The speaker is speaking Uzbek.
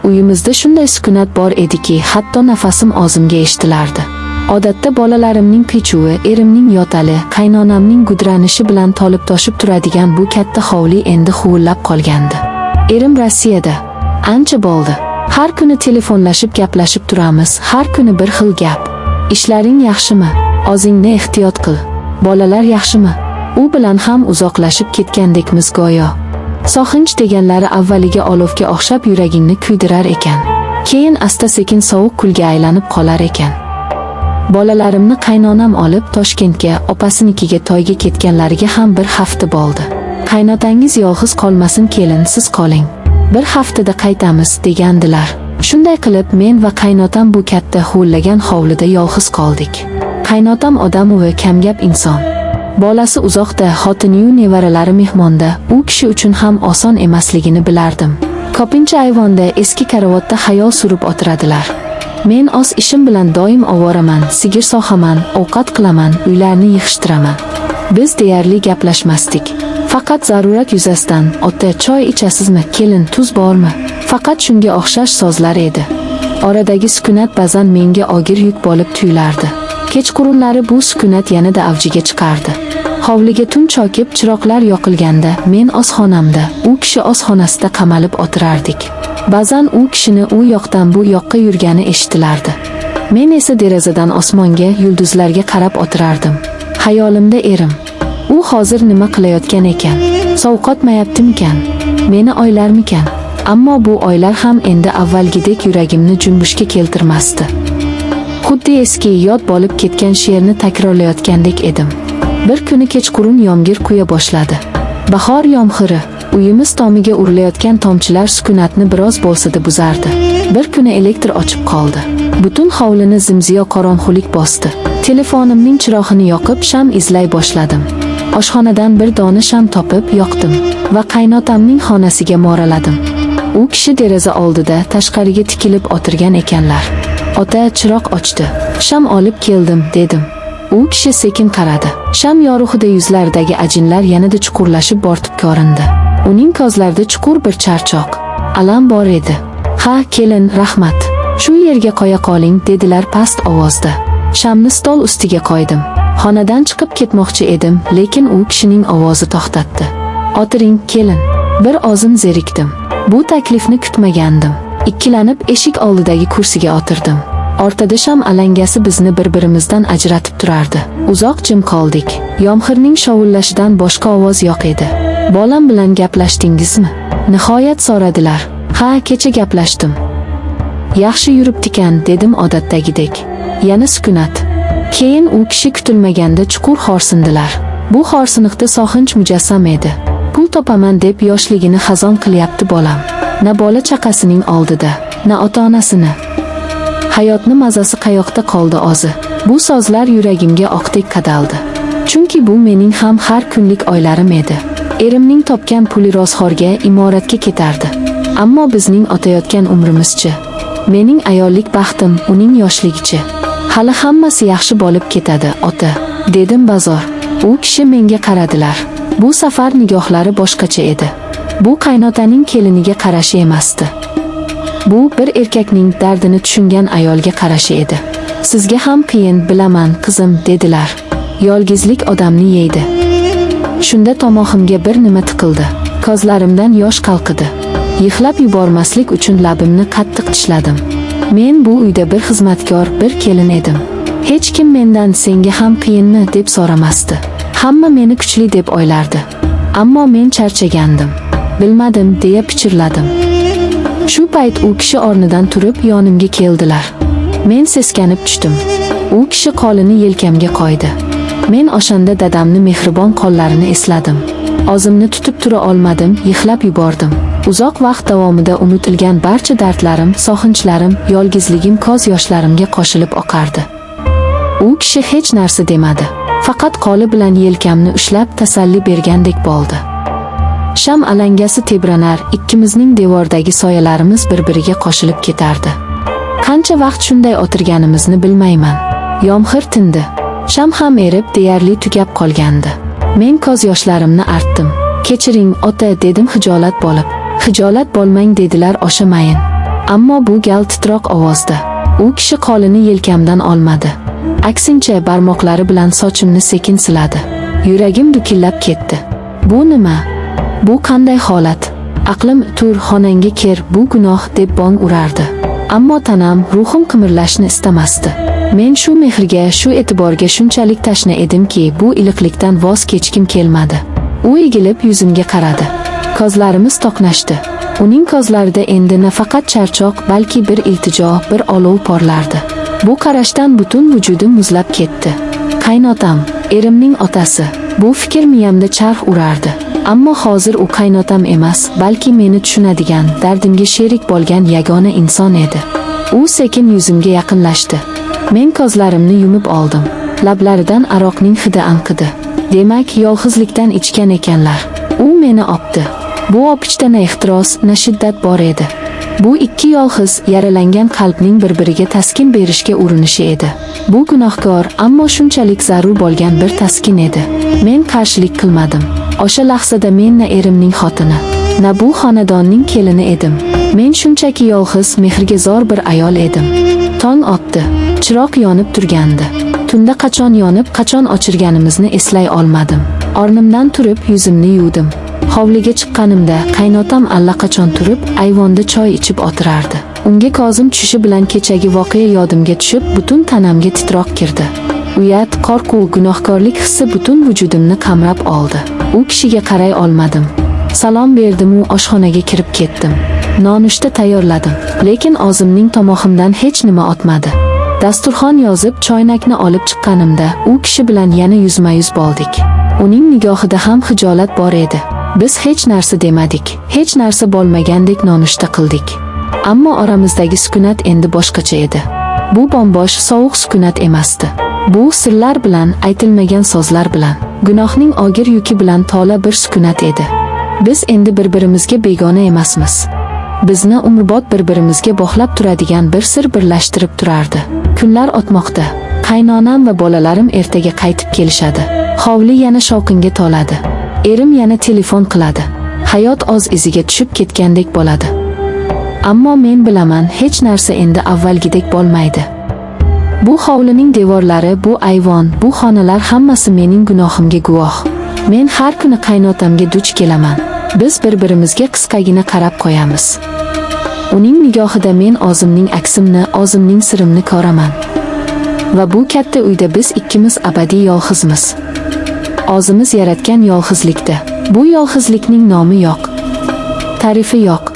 Uyimizda shunday sukunat bor ediki, hatto nafasim og'zimga eshitilardi. Odatda bolalarimning qiy-chuvi, erimning yo'tali, qaynonamning gudranishi bilan to'lib toshib turadigan bu katta hovli endi huvillab qolgandi. Erim Rossiyada. Ancha bo'ldi. Har kuni telefonlashib gaplashib turamiz, har kuni bir xil gap. Ishlaring yaxshimi? O'zingni ehtiyot qil. Bolalar yaxshimi? U bilan ham uzoqlashib ketgandekmiz go'yo. Sog'inch deganlari avvaliga olovga o'xshab yuragingni kuydirar ekan. Keyin asta-sekin sovuq kulga aylanib qolar ekan. Bolalarimni qaynonam olib Toshkentga, opasinikiga to'yga ketganlariga ham bir hafta bo'ldi. Qaynotangiz yolg'iz qolmasin, kelin, siz qoling. Bir haftada qaytamiz degandilar. Shunday qilib men va qaynotam bu katta huvillagan hovlida yolg'iz qoldik. Qaynotam odamovi, kamgap inson. Bolasi uzoqda, xotiniyu nevaralari mehmonda, u kishi uchun ham oson emasligini bilardim. Ko'pincha ayvonda eski karavotda xayol surib o'tiradilar. Men o'z ishim bilan doim ovoraman, sigir sog'aman, ovqat qilaman, uylarni yig'ishtiraman. Biz deyarli gaplashmasdik. Faqat zarurat yuzasidan: "Ota, choy ichasizmi? Kelin, tuz bormi?" Faqat shunga o'xshash so'zlar edi. Oradagi sukunat ba'zan menga og'ir yuk bo'lib tuyulardi. Kechqurunlari bu sukunat yanada avjiga chiqardi. Hovliga tun cho'kib, chiroqlar yoqilganda men o'z xonamda, u kishi o'z xonasida qamalib o'tirardik. Ba'zan u kishini u yoqdan bu yoqqa yurgani eshitilardi. Men esa derazadan osmonga, yulduzlarga qarab o'tirardim. Xayolimda erim. U hozir nima qilayotgan ekan? Sovqotmayaptimikan? Meni o'ylarmikan? Ammo bu o'ylar ham endi avvalgidek yuragimni junbushga keltirmasdi. Xuddi eski, yod bo'lib ketgan she'rni takrorlayotgandek edim. Bir kuni kechqurun yomg'ir quya boshladi. Bahor yomg'iri. Uyimiz tomiga urilayotgan tomchilar sukunatni biroz bo'lsa-da buzardi. Bir kuni elektr o'chib qoldi. Butun hovlini zimziyo qorong'ulik bosdi. Telefonimning chirog'ini yoqib, sham izlay boshladim. Oshxonadan bir dona sham topib yoqdim va qaynotamning xonasiga mo'raladim. U kishi deraza oldida tashqariga tikilib o'tirgan ekanlar. "Ota, chiroq o'chdi. Sham olib keldim", dedim. U kishi sekin qaradi. Sham yorug'ida yuzlaridagi ajinlar yanada chuqurlashib bortib ko'rindi. Uning ko'zlarida chuqur bir charchoq, alam bor edi. "Ha, kelin, rahmat. Shu yerga qo'ya qoling", dedilar past ovozda. Shamni stol ustiga qo'ydim. Xonadan chiqib ketmoqchi edim, lekin u kishining ovozi to'xtatdi. "O'tiring, kelin." Bir ozim zerikdim. Bu taklifni kutmagandim. Ikkilanib eshik oldidagi kursiga o'tirdim. O'rtada sham alangasi bizni bir-birimizdan ajratib turardi. Uzoq jim qoldik. Yomg'irning shovullashidan boshqa ovoz yo'q edi. "Bolam bilan gaplashdingizmi?" Nihoyat so'radilar. "Ha, kecha gaplashdim. Yaxshi yuribdikan", dedim odatdagidek. Yana sukunat. Keyin u kishi kutilmaganda chuqur xo'rsindilar. Bu xo'rsiniqda sog'inch mujassam edi. "Pul topaman deb yoshligini xazon qilyapti bolam. Na bola chaqasining oldida, na ota-onasini. Hayotni mazasi qayoqda qoldi o'zi?" Bu so'zlar yuragimga o'qdek qadaldi. Chunki bu mening ham har kunlik o'ylarim edi. Erimning topgan puli ro'zg'orga, imoratga ketardi. Ammo bizning o'tayotgan umrimizchi? Mening ayollik baxtim, uning yoshligichi? "Hali hammasi yaxshi bo'lib ketadi, ota", dedim bazo'r. U kishi menga qaradilar. Bu safar nigohlari boshqacha edi. Bu qaynotaning keliniga qarashi emasdi. Bu bir erkakning dardini tushungan ayolga qarashi edi. "Sizga ham qiyin, bilaman, qizim", dedilar. "Yolg'izlik odamni yeydi." Shunda tomog'imga bir nima tiqildi. Ko'zlarimdan yosh qalqidi. Yig'lab yubormaslik uchun labimni qattiq tishladim. Men bu uyda bir xizmatkor, bir kelin edim. Hech kim mendan "Senga ham qiyinmi?" deb so'ramasdi. Hamma meni kuchli deb o'ylardi. Ammo men charchagandim. "Bilmadim", deya pichirladim. Shu payt u kishi o'rnidan turib yonimga keldilar. Men seskanib tushdim. U kishi qo'lini yelkamga qo'ydi. Men o'shanda dadamni mehribon qo'llarini esladim. O'zimni tutib tura olmadim, yig'lab yubordim. Uzoq vaqt davomida unutilgan barcha dardlarim, sog'inchlarim, yolg'izligim ko'z yoshlarimga qo'shilib oqardi. U kishi hech narsa demadi. Faqat qo'li bilan yelkamni ushlab tasalli bergandek bo'ldi. Sham alangasi tebranar, ikkimizning devordagi soyalarimiz bir-biriga qo'shilib ketardi. Qancha vaqt shunday o'tirganimizni bilmayman. Yomg'ir tindi. Sham ham erib, deyarli tugab qolgandi. Men ko'z yoshlarimni artdim. "Kechiring, ota", dedim xijolat bo'lib. "Xijolat bo'lmang", dedilar osha mayin. Ammo bu gal titroq ovozda. U kishi qo'lini yelkamdan olmadi. Aksincha barmoqlari bilan sochimni sekin siladi. Yuragim dukillab ketdi. Bu nima? Bu qanday holat? Aqlim tur, xonangga kir, bu gunoh deb bong urardi. Ammo tanam, ruhim qimirlashni istamasdi. Men shu mehrga, shu e'tiborga shunchalik tashna edimki, bu iliqlikdan voz kechkim kelmadi. U egilib yuzimga qaradi. Ko'zlarimiz to'qnashdi. Uning ko'zlarida endi nafaqat charchoq, balki bir iltijo, bir olov porlardi. Bu qarashdan butun vujudim muzlab ketdi. Qaynotam, erimning otasi. Bu fikr miyamda charx urardi. Ammo hozir u qaynotam emas, balki meni tushunadigan, dardimga sherik bo'lgan yagona inson edi. U sekin yuzimga yaqinlashdi. Men ko'zlarimni yumib oldim. Lablaridan aroqning hidi anqidi. Demak, yolg'izlikdan ichgan ekanlar. U meni opdi. Bu opichda na ehtiros, na shiddat bor edi. Bu ikki yolg'iz, yaralangan qalbning bir-biriga taskin berishga urinishi edi. Bu gunohkor, ammo shunchalik zarur bo'lgan bir taskin edi. Men qarshilik qilmadim. O'sha lahzada men na erimning xotini, na bu xonadonning kelini edim. Men shunchaki yolg'iz, mehrga zor bir ayol edim. Tong otdi. Chiroq yonib turgandi. Tunda qachon yonib, qachon o'chirganimizni eslay olmadim. O'rnimdan turib yuzimni yuvdim. Hovliga chiqqanimda qaynotam allaqachon turib, ayvonda choy ichib o'tirardi. Unga ko'zim tushishi bilan kechagi voqea yodimga tushib, butun tanamga titroq kirdi. Uyat, qo'rquv, gunohkorlik hissi butun vujudimni qamrab oldi. U kishiga qaray olmadim. Salom berdim u oshxonaga kirib ketdim. Nonushta tayyorladim, lekin o'zimning tomog'imdan hech nima o'tmadi. Dasturxon yozib, choynakni olib chiqqanimda u kishi bilan yana yuzma-yuz bo'ldik. Uning nigohida ham xijolat bor edi. Biz hech narsa demadik, hech narsa bo'lmagandek nonushta qildik. Ammo oramizdagi sukunat endi boshqacha edi. Bu bombosh, sovuq sukunat emasdi. Bu sirlar bilan, aytilmagan so'zlar bilan, gunohning og'ir yuki bilan to'la bir sukunat edi. Biz endi bir-birimizga begona emasmiz. Bizni umrbod bir-birimizga bog'lab turadigan bir sir birlashtirib turardi. Kunlar o'tmoqda. Qaynonam va bolalarim ertaga qaytib kelishadi. Hovli yana shovqinga to'ladi. Erim yana telefon qiladi. Hayot o'z iziga tushib ketgandek bo'ladi. Ammo men bilaman, hech narsa endi avvalgidek bo'lmaydi. Bu hovlining devorlari, bu ayvon, bu xonalar hammasi mening gunohimga guvoh. Men har kuni qaynotamga duch kelaman. Biz bir-birimizga qisqagina qarab qo'yamiz. Uning nigohida men o'zimning aksimni, o'zimning sirimni ko'raman. Va bu katta uyda biz ikkimiz abadiy yolg'izmiz. O'zimiz yaratgan yolg'izlikda. Bu yolg'izlikning nomi yo'q. Ta'rifi yo'q.